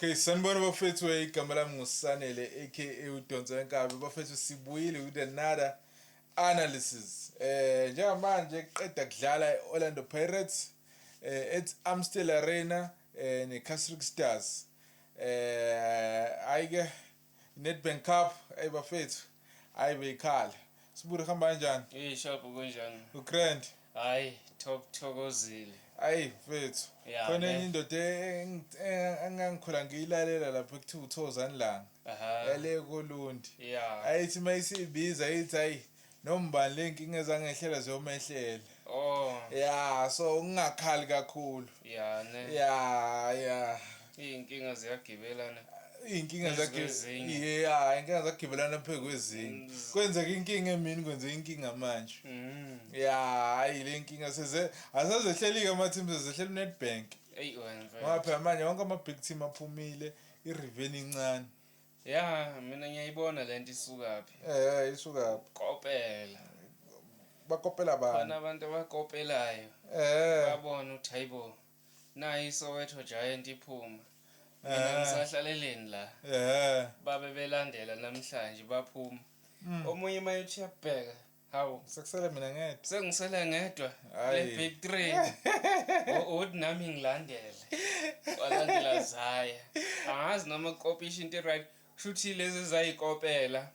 Okay, sanibona bafethu, igama lami nguSanele aka uDonsa Wenkabi. Bafethu, sibuyile with another analysis. Njengamanje kuqeda kudlala iOrlando Pirates at Amstel Arena neCasric Stars. Ayike Nedbank Cup, hey bafethu, ayi beyikhala. Sibuye, hamba kanjani? Hey, sharp, kunjani? Ugrand. Hayi, top, thokozile. Ayi mfethu. Khona enye indoda engangikhula ngiyilalela lapho kuthiwa uThozani Langa. Yale koLundi. Ayithi mayisibiza ayithi, hayi nombani, le nkinga ezangehlela ziyomehlela. Yeah, so ungakhali kakhulu. Ya ne. Yeah. Iy'nkinga ziyagibelana. Iy'nkinga phezu kwezinye. Yeah, inkinga zagibelana phezu kwezinye. Kwenzeka inkinga emini, kwenzeka inkinga manje. Yeah, hayi le nkinga seze asazehleli-ke ama-team, sezehlela uNedbank. Eyi wena mfethu. Ngoba phela manje wonke ama-big team aphumile, i-revenue incane. Ya, mina ngiyayibona lento isukaphi. Isukaphi? Kopela. Bakopela Khona bani? abantu abakopelayo. Babona ukuthi hayibo, nayi iSoweto Giant iphuma. Mina ngisahlaleleni la. Babe belandela namhlanje baphuma. Omunye mayethi uyabheka, hawu. Sekusele mina ngedwa. Sengisele ngedwa Hhayi. le big three. Uthi nami ngilandele, walandela zaya, angazi noma kukopisha into right, kushuthi lezi ezayikopela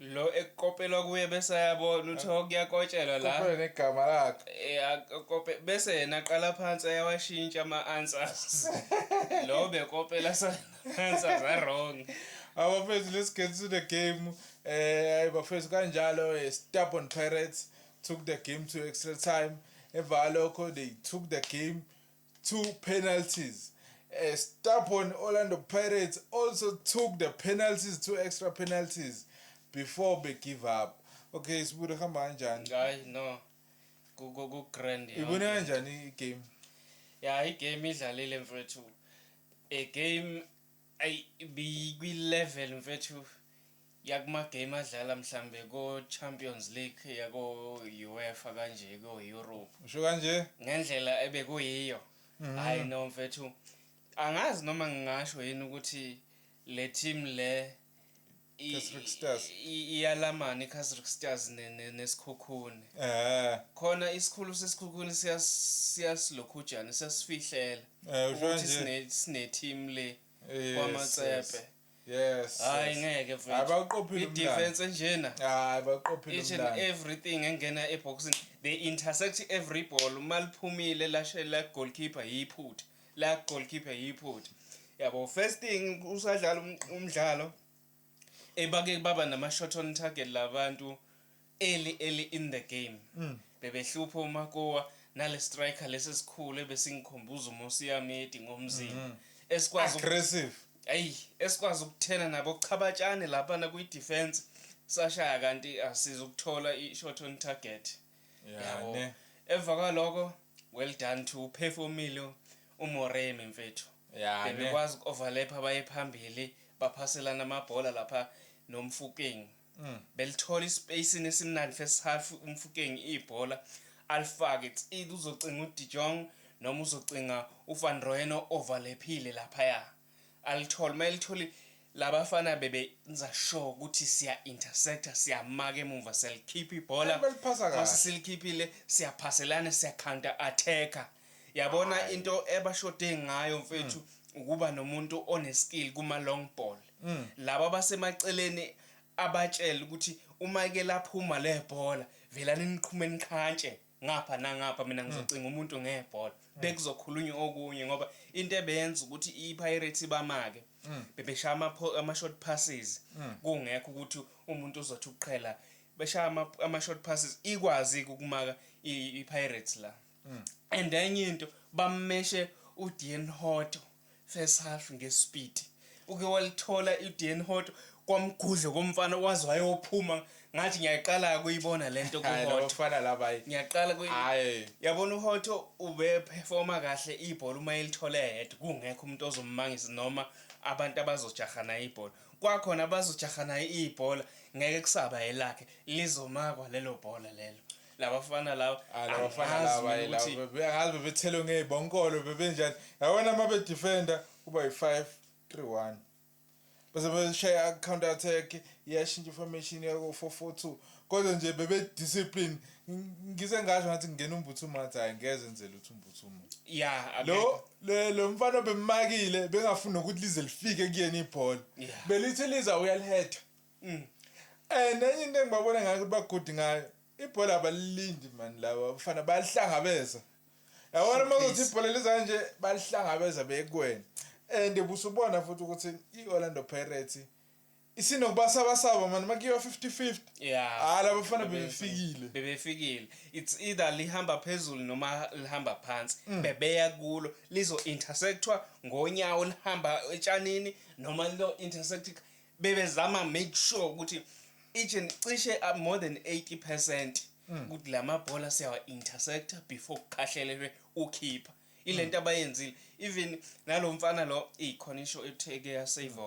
lo ekukopelwa kuye bese ayabona ukuthi, oh, kuyakotshelwa la. Kopela negama lakhe. Akope bese yena aqala phansi ayawashintsha ama-answers, lo bekopela sa-answers a-wrong. Abafethu, let's get to the game. Bafethu, kanjalo, stubborn Pirates took the game to extra time. Emva kwalokho they took the game to penalties. Stubborn Orlando Pirates also took the penalties to extra penalties before they give up. Okay, sibude, hamba kanjani? Hayi no, ku-grand. Ibone kanjani igame? Ya, igame idlalile mfethu, a game ayi bikwi-level mfethu yakuma-game adlala mhlambe ko-Champions League yako-UEFA kanje, ko-Europe. Usho kanje? Ngendlela ebekuyiyo, hayi no mfethu, angazi noma ngingasho yini ukuthi le team le Casric Stars. Iyalamana i-Casric Stars neSikhukhune. Khona isikhulu seSikhukhune siyasilokhujana, siyasifihlela Usho ukuthi kanje? sine team le Yes. kwaMatsepe. Hayi ngeke Hayi mfethu, bawuqophile umlando. I-defense enjena, Hayi bawuqophile each and umlando. everything engena eboxini, they intersect every ball. Uma liphumile lashe la goalkeeper, yiphutha la goalkeeper, yiphutha yabo. First thing usadlala umdlalo ebake baba nama shot on target labantu early early in the game, bebehlupha uMakoa nale striker lesi sikhulu ebesingikhumbuza uMosiyamedi ngomzimba, esikwazi Aggressive. Ayi, esikwazi ukuthena nabo chabatshane lapha kwi-defense, sashaya kanti asiza ukuthola i-shot on target. Yabo. Ne. Emva kwaloko, well done to uphefumile uMoremi mfethu. Ya ne. Bebekwazi uku-overlap, baye phambili, baphaselana amabhola lapha noMfukeng. Belithola ispace esimnandi first half. UMfukeng ibhola alifake, it's either uzocinga uDe Jong noma uzocinga uVan Rooyen overlaphile laphaya, alithole. Mayelithole labafana bebenza sure ukuthi siya intersecta, siyamaka emuva, siyalikhipha ibhola. Beliphasa kahle. Mase silikhiphile siyaphaselana, siya counter attacka, yabona. Hhayi. Into ebashode ngayo mfethu ukuba nomuntu oneskill kuma long ball, laba basemaceleni abatshela ukuthi uma ke laphuma le bhola, velani niqhume, niqhantshe ngapha nangapha, mina ngizocinga umuntu ngebhola, bekuzokhulunywa okunye, ngoba into ebeyenza ukuthi i-Pirates bamake, bebeshaya ama-short passes, kungekho ukuthi umuntu uzothi ukuqhela, beshaya ama-short passes, ikwazi ukumaka i-Pirates la. And enye into, bameshe uDean Hotto first half ngespeed. Uke walithola uDean Hotto kwamgudle komfana, waze wayophuma, ngathi ngiyayiqala kuyibona lento Hayi kuHotto. labafana laba, hayi. Ngiyaqala Hayi. yabona, uHotto ube performa kahle ibhola uma elithole yedwa, kungekho umuntu ozommangisa noma abantu abazojaha naye ibhola. Kwakhona abazojaha naye ibhola, ngeke kusaba elakhe, lizomakwa lelo bhola lelo. Labafana laba, Ah, labafana angazi laba, mina ukuthi laba angazi bebethelwe ngey'bonkolo, bebenjani, yabona, uma bedefenda kuba yi-five. 3-1. Bese beshaya counter attack, iyashintsha formation yako 4-4-2. Kodwa nje bebe discipline. Ngize ngasho ngathi ngingena uMbuthuma, ngathi hayi, ngeze enze lutho uMbuthuma. Akekho. Lo mfana bemakile, bengafuni nokuthi lize lifike kuyena ibhola. Belithi liza, uyaliheada. And enye into engibabona ngayo ukuthi ba-good ngayo, ibhola abalilindi man laba bafana, bayalihlangabeza. Yabona uma kuzothi ibhola liza kanje, balihlangabeza bekuwena. And busubona futhi ukuthi i-Orlando Pirates isinokubasabasaba mani makuyiwa 50-50. Ah, laba bafana bebefikile. Bebefikile. It's either lihamba phezulu noma lihamba phansi. Bebeya kulo, lizo intersectwa ngonyawo lihamba etshanini noma lilo intersect. Bebezama make sure ukuthi each and cishe more than 80% ukuthi lamabhola siyawa intersecta before kukhahlelelwe ukhipha. Ilento abayenzile, even nalo mfana lo ikhona isho etheke yasave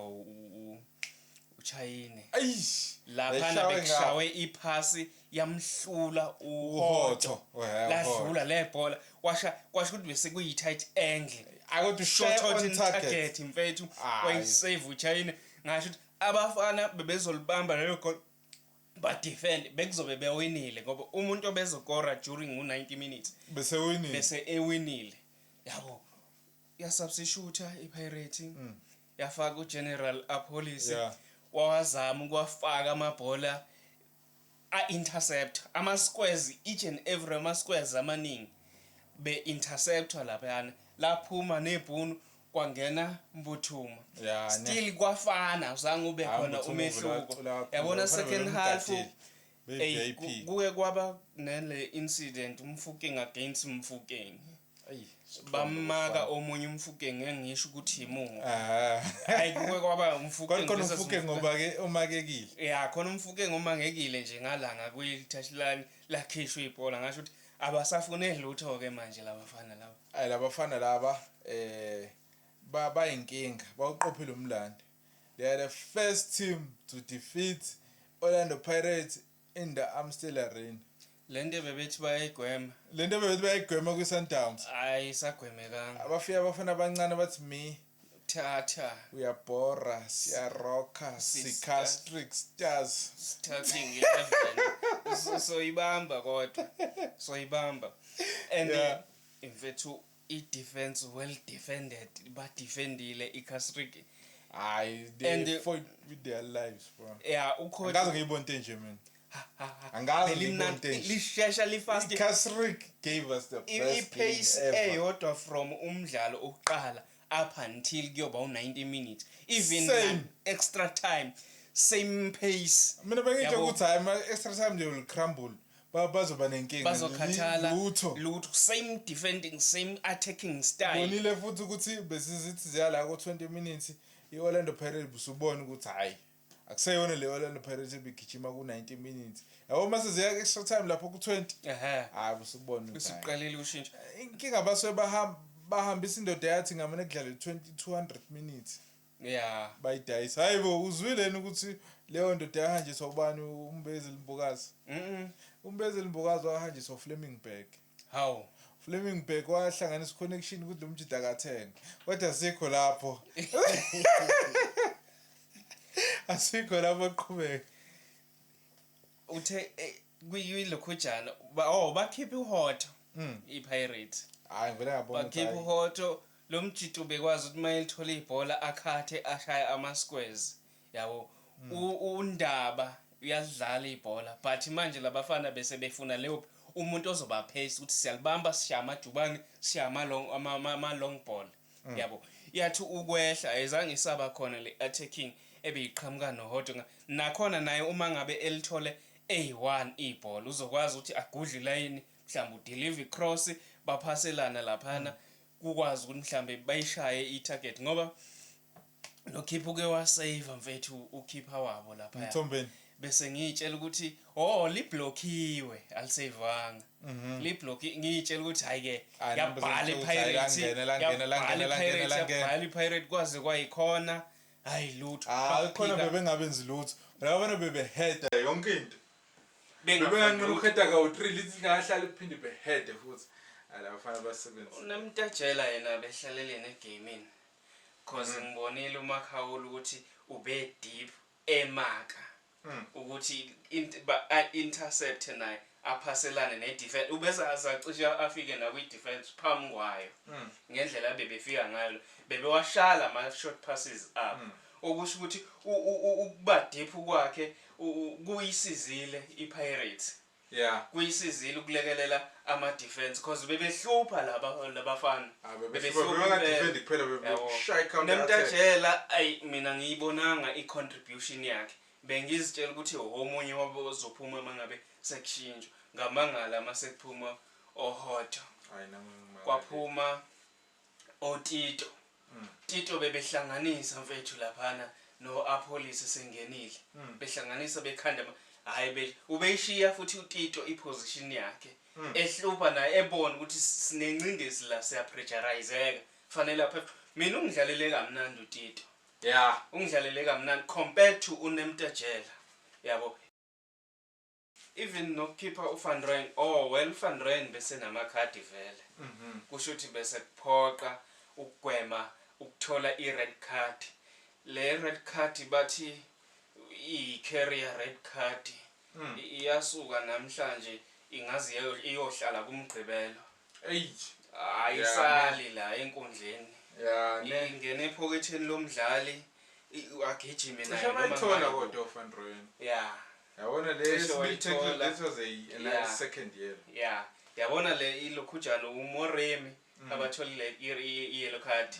uChayine. Eish. Laphana Beshawe. Bekushawe iphasi, yamhlula uHotto. uHotto. Ehhe, Ladlula le bhola, kwasha kwasho ukuthi bese kuyi tight angle. Akuthi shot shot on on target. target mfethu. Hayi. Wayisave uChayine. Ngasho ukuthi abafana bebezolibamba lelo goal, badefend, bekuzobe bewinile ngoba umuntu obezokora during u-90 minutes bese winile. Bese ewinile, yabo. Yasubstitute iPirate, yafaka uGeneral Appollis. Wawazama ukuwafaka amabhola, a-intercept ama-squares, each and every ama-squares amaningi be-interceptwa laphayana. Laphuma nebhunu, kwangena Mbuthuma. Yeah, ne. Still kwafana, uzange ube Hayi, khona Mbuthuma umehluko. uvela kakhulu. Yabona, Bafana second half bebemgadile. ey, Be-VIP. kuke kwaba nale incident, uMofokeng against Mofokeng. Ayi, Bamaka omunye uMofokeng, engisho ukuthi imuphi. Ah. Hayi, kuke kwaba uMofokeng Khona versus uMofokeng uMofokeng. ngoba ke umakekile. Ya, khona uMofokeng umangekile nje ngalanga kwi-touchline, lakhishwa ibhola. Ngasho ukuthi abasafune lutho-ke manje labafana laba. Ayi, labafana laba bayinkinga, bawuqophile umlando. They are the first team to defeat Orlando Pirates in the Amstel Arena. Le nto bebethi bayayigwema. Lento bebethi bayigwema kwi-Sundowns. Ayisagwemekanga. Abafika abafana abancane bathi me Thatha. Uyabhora, siyarocka, si-Casric Stars. Starting 11, soyibamba kodwa soyibamba and mfethu, i-defense well defended, badefendile i-Casric. Hayi, they fought with their lives, bro. Ucoach Angaze ngiyibone into enje mina. Angaze ngiyibone into enje. Lishesha, lifast. I-Casric gave us the best I-pace game ever. Eyodwa from umdlalo oqala up until kuyoba u-90 minutes, even Same. Extra time, same pace. Mina bengitsho Yabo. ukuthi hayi, ma-extra time they will crumble. Bazoba nenkinga. Bazokhathala. Lutho. Lutho, same defending, same attacking style. Bonile futhi ukuthi besizithi ziyala ko-20 minutes, i-Orlando Pirates busubona ukuthi hhayi, akuseyona le Orlando Pirates ebigijima ku-90 minutes, yabo. Mase ziya extra time lapho ku-20, hhayi, busubona ukuthi hhayi. Usuqalile ushintsha. Inkinga basuke bahambisa indoda yathi ngamane kudlale 20 200 minutes. Bayidayisa. Hayi bo, uzwileni ukuthi leyo ndoda yahanjiswa ubani, uMbezeli Mbokazi? UMbezeli Mbokazi wahanjiswa uFlemming Berg. Hawu. Flemming Berg wahlanganisa connection ukuthi lo mjida akathenga, kodwa asikho lapho, asikho lapho, qhubeka. Uthe kuyilokhujana, oh, bakhipha uHotto iPirates. Hayi, ngivele ngabona ukuthi Bakhipha hhayi. uHotto. Lo mjito bekwazi ukuthi uma elithola ibhola akhathe, ashaye ama-squares, yabo. UNdaba uyalidlala ibhola, but manje labafana bese befuna leyo umuntu ozoba pace ukuthi siyalibamba, sishaya amajubane, sishaya ama-long ama-long ball, yabo. Yathi ukwehla, ayizange isaba khona le attacking ebeyiqhamuka noHotto. Nakhona naye uma ngabe elithole eyi-one ibhola, uzokwazi ukuthi agudle ilayini, mhlawumbe udeliver cross, baphaselana laphana, kukwazi ukuthi mhlambe bayishaye i-target, ngoba nokhipha uke wasave mfethu, ukhipha wabo lapha. Mthombeni. Bese ngiyitshela ukuthi oh, liblockiwe, alisavanga, liblocki. Ngiyitshela ukuthi hayi ke, Hayi, yabhala nami bese ngitshela ukuthi iPirates, hhayi, langena, langena, langena, yabhala langena, iPirates, langena. yabhala iPirate, kwaze kwayikhona, hayi lutho. Hayi khona. Baphika. Bebengabenzi lutho laba bana, bebeheda yonke into. Bengafaki Bebenganqena lutho. ukuheda kawu-three, lithi lingahlala liphinde behede futhi. Hayi, labafana basebenzi. Unemtajela yena behlaleleni egamini. Cause ngibonile uMakhawula ukuthi ube deep emaka ukuthi intercept naye, aphaselane ne-defense, ubese azacishe afike nakwi-defense phambi kwayo. Ngendlela bebefika ngayo, bebewashala ama-short passes abo, okusho ukuthi ukuba deep kwakhe kuyisizile i-Pirates, kuyisizile ukulekelela ama-defense, cause bebehlupha laba labafana. Ah, bebehlupha, bebengadefendi kuphela, bebeshaya i-counter attack. Nemtajela, ayi, mina ngiyibonanga i-contribution yakhe. Bengizitshela ukuthi omunye wabo ozophuma mangabe sekushintshwa. Ngamangala mase kuphuma oHotto. Hayi, nami ngimangele. Kwaphuma oTito. Tito bebehlanganisa, mfethu, laphana no-Appollis sengenile, behlanganisa, bekhanda hhayi, ubeyishiya futhi uTito iposition yakhe, ehlupha naye, ebona ukuthi sinencindezi la, siyapressurizeka, fanele apha. Mina ungidlalele kamnandi uTito. Ungidlalele kamnandi compared to uNemtajela, yabo. Even nokukhipha uVan Rooyen, oh well, uVan Rooyen bese namakhadi vele, kusho ukuthi bese kuphoqa ukugwema ukuthola i-red card. Le red card bathi iyi-carrier red card, iyasuka namhlanje, ingaze iyohlala kumgqibelo. Eyi. Ayisali la enkundleni. Ya, ne. Ingena ephoketheni lomdlali, agijime naye Cishe noma bayithola ngabe kodwa uVan Rooyen. Yabona le Cishe yesibili tackle, wayithola. that was a nice second yellow. Ya, yabona le ilokhujana uMoremi abatholile i-yellow card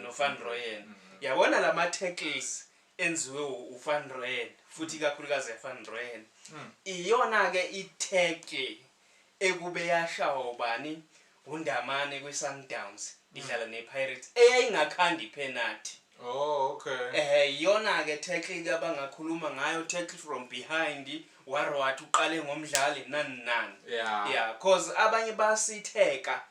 noVan Rooyen. Yabona lama tackles enziwe uVan Rooyen, futhi ikakhulukazi eVan Rooyen, iyona ke i-tackle ekube yashawa ubani, uNdamane kwi-Sundowns idlala ne-Pirates, eyayingakhandi ipenalty. Oh, okay. Iyona ke tackle ke abangakhuluma ngayo, tackle from behind, waro wathi uqale ngomdlali, nani nani. Yeah, cause abanye basitheka,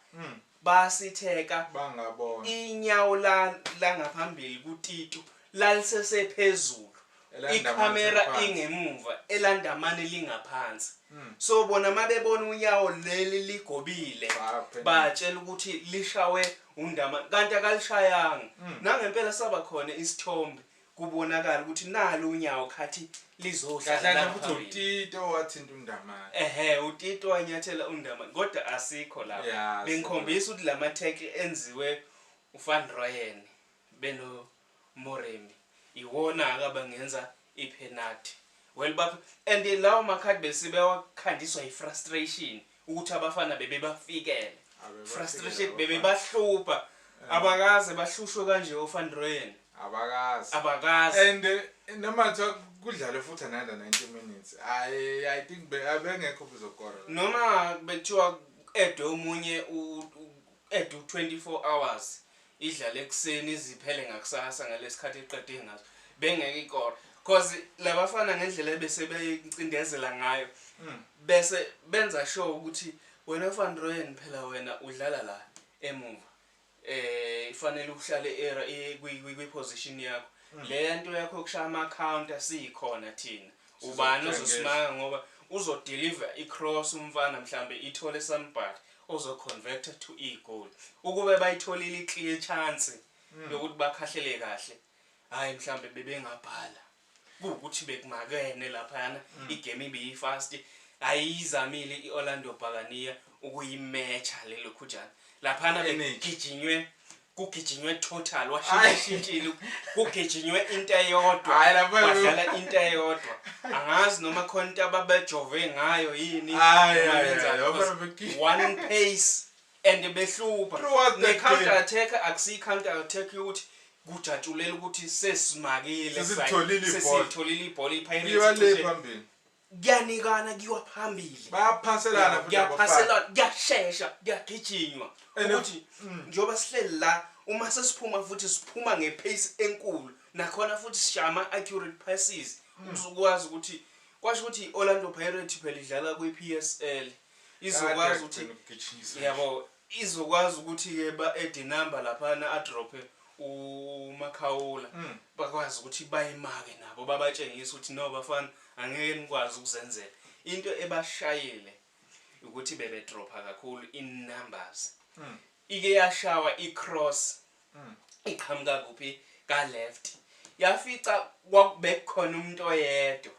basitheka. Bangabona. Inyawo la langaphambili kuTito lalisesephezulu. Elandamane Ikhamera phansi. ingemuva, elandamane lingaphansi. So bona mabebona unyawo leli ligobile, Baphe. batshela ukuthi lishawe uNdamane, kanti akalishayanga. Nangempela saba khona isithombe, kubonakala ukuthi nalo unyawo khathi lizohlala Kahle kahle la futhi phambili. uTito wathinta uNdamane. Ehhe, uTito wanyathela uNdamane, kodwa asikho lapho. Yeah, asikho. Bengikhombisa ukuthi lama tackle enziwe uVan Rooyen beno Moremi iwona ke abangenza ipenalty. Well, bapha and lawo makhadi besibewakhandiswa i-frustration ukuthi abafana bebebafikele. Abebafikele Frustration. abafana. Bebebahlupha, abakaze bahlushwe kanje oVan Rooyen. Abakazi. Abakaze. And noma kuthiwa kudlalwe futhi another 90 minutes, I think abengekho bezokora. Noma bethiwa edwe omunye edwe u-24 hours, idlale ekuseni iziphele ngakusasa ngalesikhathi eqede ngaso, bengeke ikora, cause labafana ngendlela ebese beyincindezela ngayo, bese benza sure ukuthi wena Van Rooyen phela wena udlala la emuva, ifanele uhlale era kwi position yakho, le nto yakho yokushaya ama counter sikhona thina, ubani Sizokutshengisa. ozosimaka, ngoba uzodeliver i-cross umfana, mhlambe ithole somebody ozoconvert to i-goal. Ukube bayitholile i-clear chance yokuthi bakhahlele kahle, hayi, mhlambe bebengabhala. Kuwukuthi bekumakene laphayana, igame ibiyifast, ayizamile i-Orlando Buccaneer ukuyimatcha lelo khujana laphana. Energy. Begijinywe, kugijinywe total, washintshile, kugijinywe into eyodwa. Hhayi, lapha- Wadlala into eyodwa, angazi noma khona into ababejove ngayo yini, Hhayi, noma hhayi, benzani, hhayi, because lapha one pace and behlupha. Throughout the Ne-counter game. attack, akusiyi counter attack yokuthi kujatshulela ukuthi sesimakile. Sesitholile ibhola. Sesitholile ibhola Kuyiwa i-Pirates le cishe- phambili. Kuyanikana, kuyiwa phambili. Bayaphaselana futhi abafana. Kuyaphaselana, kuyashesha, kuyagijinywa. Ukuthi njengoba sihleli la, uma sesiphuma futhi siphuma ngepace enkulu, nakhona futhi sishaya ama-accurate passes, uzokwazi ukuthi kwasho ukuthi i-Orlando Pirates phela idlala kwi-PSL, izokwazi Kade ukuthi agcina ukugijinyiswa. Yabo, izokwazi ukuthi-ke ba-add number laphana, adrophe uMakhawula, bakwazi ukuthi bayimake nabo, babatshengise ukuthi no bafana, angeke nikwazi ukuzenzela into ebashayile. Ukuthi bebedropha kakhulu in numbers. Ike yashawa i-cross. Iqhamuka kuphi? Ka left. Yafica kwakubekukhona umuntu oyedwa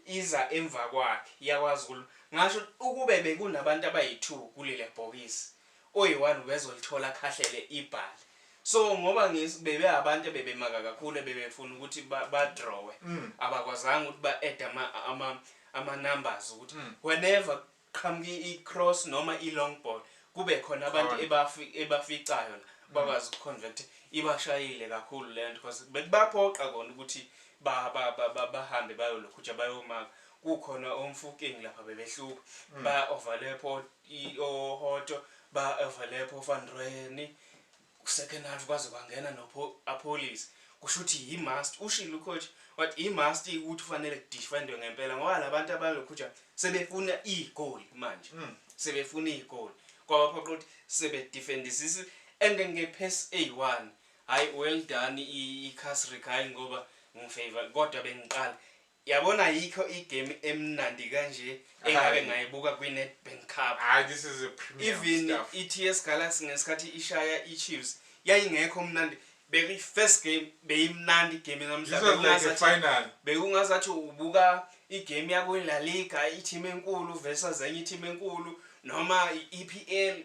iza emva kwakhe, yakwazi ukul ngasho ukube bekunabantu abayi-2 kuleli bhokisi, oyi-1 ubezolithola akhahlele ibhali. So ngoba bebe abantu ebebemaka kakhulu, ebebefuna ukuthi ba-drawe, abakwazanga ukuthi ba-add ama-numbers ukuthi whenever qhamuka i-cross noma i-long ball kube khona abantu Khona. ebaficayo la bakwazi ukuconvert. Ibashayile kakhulu le nto because bekubaphoqa kona ukuthi bahambe bayolokhuja bayomaka, kukhona oMofokeng lapha bebehlupha, ba-overlap oHotto, ba-overlap oVan Rooyen. Second half kwaze kwangena no-Appollis. Kusho ukuthi i-must, ushilo ucoach wathi i-must ukuthi kufanele kudefendwe ngempela ngoba labantu abalokhuja sebefuna igoli manje, sebefuna igoli. Kwabaphoqa ukuthi sebedefendisisa and ngepace eyi-one. Hayi, well done i-Casric. Hayi, ngoba ngifavor kodwa bengiqala yabona ayikho igame emnandi kanje engabe Hhayi. ngayibuka kwi-Nedbank Cup. Hayi, this is a premium Even stuff. i-TS Galaxy ngesikhathi ishaya i-Chiefs yayingekho mnandi. Bekuyi-first game, beyimnandi igame namhla. This was like a final. Bekungazathi ubuka igame yakwi-La Liga, i-team enkulu versus enye i-team enkulu, noma i-EPL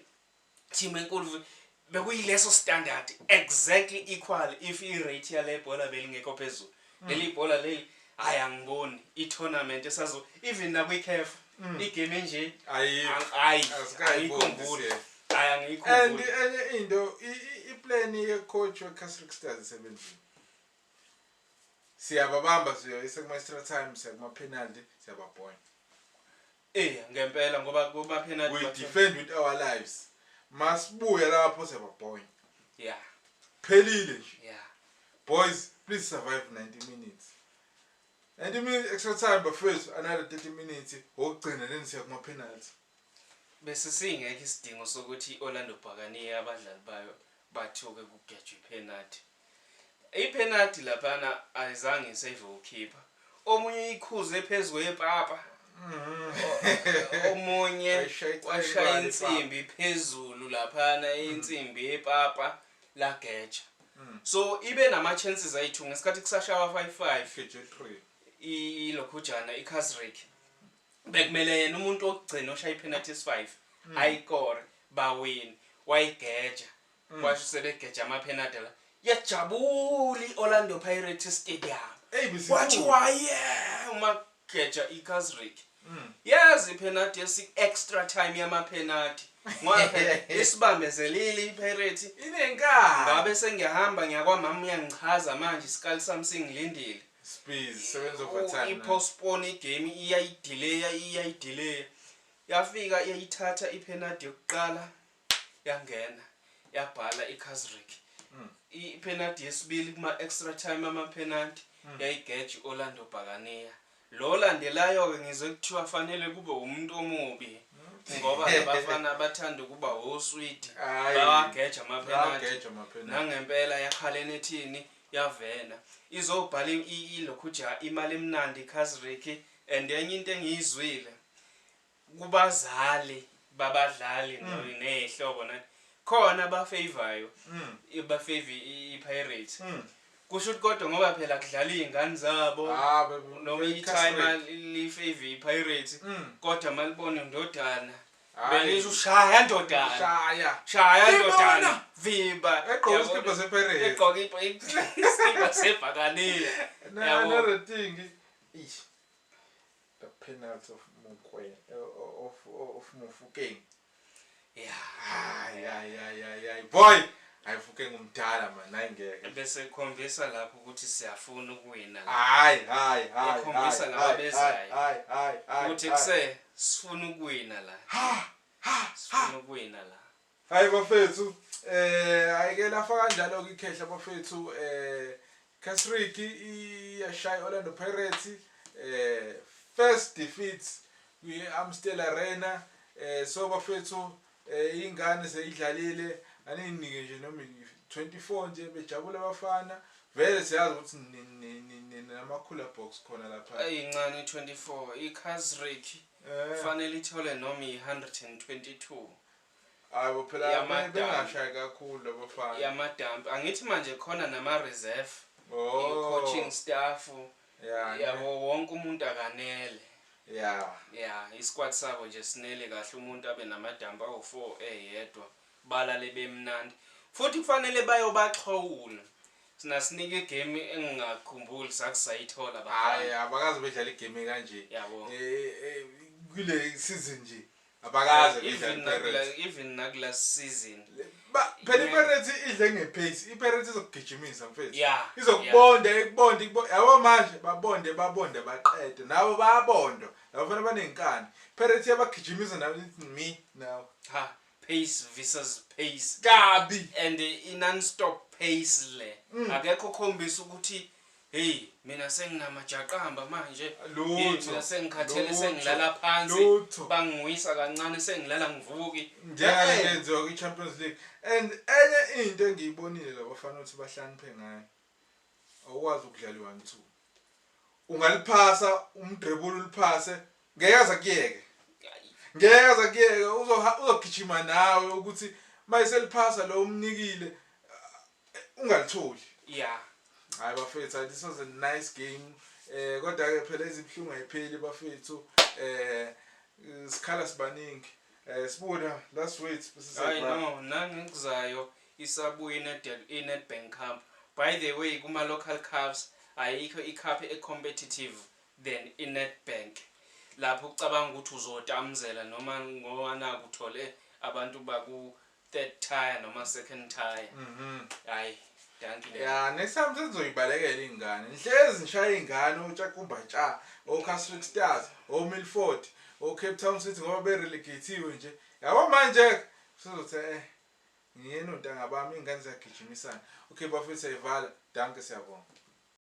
team enkulu. Bekuyileso standard, exactly equal. If i-rate yale bhola belingekho phezulu, leli bhola leli, hayi, angiboni i-tournament esazo, even nakwi-CAF, igame enje. Ayikho. Hayi. Asikayiboni Angiyikhumbuli. this year. Hayi, And angiyikhumbuli. enye into, iplan ye-coach we-Casric Stars isebenzile. Siyababamba, siyoyisa kuma-extra time, siya kuma-penalty, siyababhonya. Eh, ngempela, ngoba kuma penalty We defend with our lives. Masibuya lapho siyababhonya. Phelile nje. Boys, please survive 90 minutes. 90 minutes extra time bafethu, another 30 minutes okugcina, then siya kuma-penalty. Bese singekho isidingo sokuthi i-Orlando Buccaneer abadlali bayo bathuke kugejwa ipenalty. Ipenalty laphana ayizange isave ukhipha omunye, ikhuze phezu kwepapa, omunye Wayishaya icele washaya kwale. Insimbi phezulu laphana, insimbi yepapa lageja. So ibe nama-chances ayi-2 ngesikhathi kusashawa 5-5. Geje 3. Ilokhujana iCasric bekumele yena umuntu wokugcina oshaya ipenalty esi-5 ayikore bawini, wayigeja. Kwasho sebegeja amapenalty la, yajabula i-Orlando Pirates Stadium. Ey, besikhulu. Kwathiwa ye uma geja iCasric, yazi ipenalty esi-extra time yamapenalty, ngoba phela isibambezelile iPirates. Inenkani. Ngabe sengiyahamba ngiyakwamama, uyangichaza manje, isikali sami singilindile. Speed sebenza overtime. I-postpone igame, iyayidelaya, iyayidelaya, yafika yayithatha ipenalty yokuqala, yangena, yabhala iCasric. Ipenalty yesibili kuma-extra time amapenalty yayigeja i-Orlando Buccaneer. Lo landelayo-ke ngizwe kuthiwa fanele kube umuntu omubi ngoba labafana bathanda ukuba oswidi. Hhayi. Bawageja amapenalty. Bawageja amapenalty. Nangempela yakhala enethini, yavena, izobhala ilokhuja imali emnandi iCasric. And enye into engiyizwile kubazali babadlali ney'hlobo nani khona abafavorayo, bafavor i-Pirates. Kusho ukuthi kodwa ngoba phela kudlala iy'ngane zabo, Ah, noma i-timer lifavor i-Pirates, kodwa malibona indodana Hhayi. belisho ushaya ndodana. Shaya. Shaya. Vimba Ndodana. wena! Vimba. Egqoke Yabo, isikibha sePirates. Egqoke isikibha sebhakaniya. Yabo. Another thing, ish, the penalty of Mokwe, of Mofokeng. Hayi, hayi, hayi, hayi, hayi, boy, hayi, Mofokeng umdala man, hayi ngeke. Bese khombisa lapho ukuthi siyafuna ukuwina la. Hayi, hayi, hayi, Ekhombisa hayi, laba hayi, bezayo. hayi, hayi, hayi, Ukuthi hayi. kuse sifuna ukuwina la, sifuna ukuwina la. Hayi bafethu, ayike lafa kanjalo ke ikhehla bafethu. Casric iyashaya Orlando Pirates, first defeat kwi Amstel Arena. So bafethu, ingane seyidlalile, aninike nje noma 24 nje bejabula abafana. Vele siyazi ukuthi nama cooler box khona lapha. Ayincane 24 iCasric, fanele ithole noma i-122. Hayi bo, phela bengashayi kakhulu labafana. Yamadampi, angithi manje khona nama-reserve, i-coaching staff. Ya, ne. Yabo, wonke umuntu akanele. Ya, isquad sabo nje sinele kahle, umuntu abe namadampi awu-4 eyedwa, balale bemnandi. Futhi kufanele bayobaxhawula, sinasinika igame engingakhumbuli sakusayithola. Hayi, bafana. Abakaze bedlala igame kanje. Yabo. Kule season nje abakaze bedlala even iPirates. Even nakula season. Phela iPirates idle ngepace, iPirates izokugijimisa, mfethu. Izokubonda, ikubonde, ikubonde, yabo. Manje babonde, babonde, baqede nabo, bayabondwa labafana banenkani. Pirates iyabagijimisa nabo, ithi me now. Ha, pace versus pace. Kabi. And i-non-stop pace le. Akekho okhombisa ukuthi hey, mina senginamajaqamba manje. Hey, Lutho. mina sengikhathele, Lutho. sengilala phansi. Lutho. Bangiwisa kancane, sengilala ngivuki. Njengale yenziwa kwi-Champions League. And enye into engiyibonile, labafana ukuthi bahlakaniphe ngayo, awukwazi ukudlala i-1-2, ungaliphasa umdrebule, uliphase, ngeke aze akuyeke, ngeke aze akuyeke. Uzogijima nawe ukuthi mayiseliphasa lo umnikile, ungalitholi. Hayi bafethu, this was a nice game. Kodwa ke phela izibuhlungu ayipheli, bafethu. Sikhala sibaningi. Sibuda last wait bese Hayi, siyavala. no, nangikuzayo isabuye i-Nedbank Cup. By the way, kuma-local cups ayikho i-cup e-competitive than i-Nedbank, lapho ucabanga ukuthi uzotamzela noma ngoba naku uthole abantu baku-third tier noma second tier. Hayi, dankie. Ya, next time sengizoyibalekela iy'ngane. Ngihlezi ngishaya iy'ngane, oTshakhumba Tsha, o-Casric Stars, o-Milford, o-Cape Town City, ngoba be-relegate-iwe nje. Yabo, manje sizothi ngiyena ontanga bami, iy'ngane ziyagijimisana. Okay bafethu, siyayivala. Dankie, siyabonga.